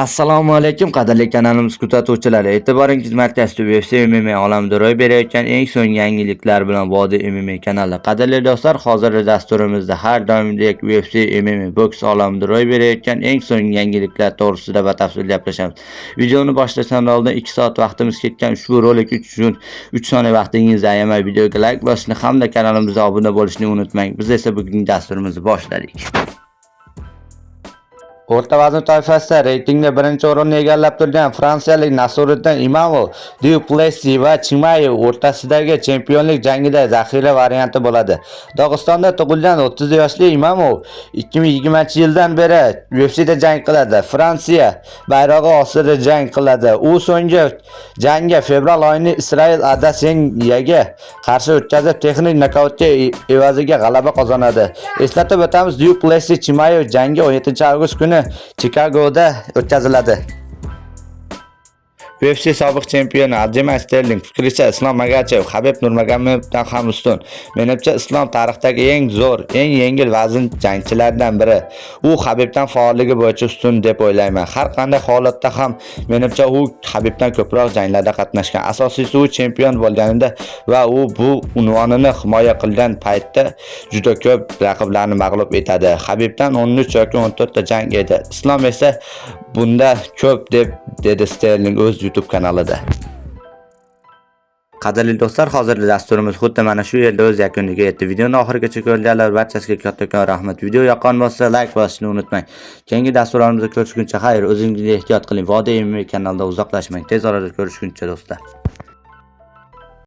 Assalomu alaykum, qadrli kanalimiz kuzatuvchilari. E'tiboringiz markazida UFC MMA olamida ro'y berayotgan eng so'nggi yangiliklar bilan Vodiy MMA kanali. Qadrli do'stlar, hozirgi dasturimizda har doimgidek UFC MMA boks olamida ro'y berayotgan eng so'nggi yangiliklar to'g'risida batafsil gaplashamiz. Videoni boshlashdan oldin 2 soat vaqtimiz ketgan ushbu rolik uchun 3 soniya vaqtingizni ayamay videoga like bosishni hamda kanalimizga obuna bo'lishni unutmang. Biz esa bugungi dasturimizni boshladik. O'rta vazn toifasida reytingda birinchi o'rinni egallab turgan fransiyalik Nasuriddin Imamov Du Plessis va Chimaev o'rtasidagi chempionlik jangida zaxira varianti bo'ladi. Dog'istonda tug'ilgan 30 yoshli Imamov 2020-yildan beri UFCda jang qiladi. Fransiya bayrog'i ostida jang qiladi. U so'nggi jangga fevral oyini Israel Adesanyaga qarshi o'tkazib, texnik nokautga evaziga g'alaba qozonadi. Eslatib o'tamiz, Du Plessis Chimaev jangi 17 avgust kuni Chikagoda o'tkaziladi. UFC sobiq chempioni Aljamain Sterling fikricha, Islom Maxachev Habib Nurmagomedovdan ham ustun. Menimcha, Islom tarixdagi eng zo'r, eng yengil vazn jangchilaridan biri. U Habibdan faolligi bo'yicha ustun deb o'ylayman. Har qanday holatda ham, menimcha, u Habibdan ko'proq janglarda qatnashgan. Asosiysi, u chempion bo'lganida va u bu unvonini himoya qilgan paytda juda ko'p raqiblarni mag'lub etadi. Habibdan 13 yoki 14 ta jang edi. Islom esa bunda ko'p deb dedi Sterling o'z YouTube kanalida. Qadrli do'stlar, hozirgi dasturimiz xuddi mana shu yerda o'z yakuniga yetdi. Videoni oxirigacha ko'rganlar barchasiga kattakon rahmat. Video yoqqan bo'lsa, like bosishni unutmang. Keyingi dasturlarimizda ko'rishguncha xayr, o'zingizni ehtiyot qiling. Vodiy MMA kanalida uzoqlashmang. Tez orada ko'rishguncha, do'stlar.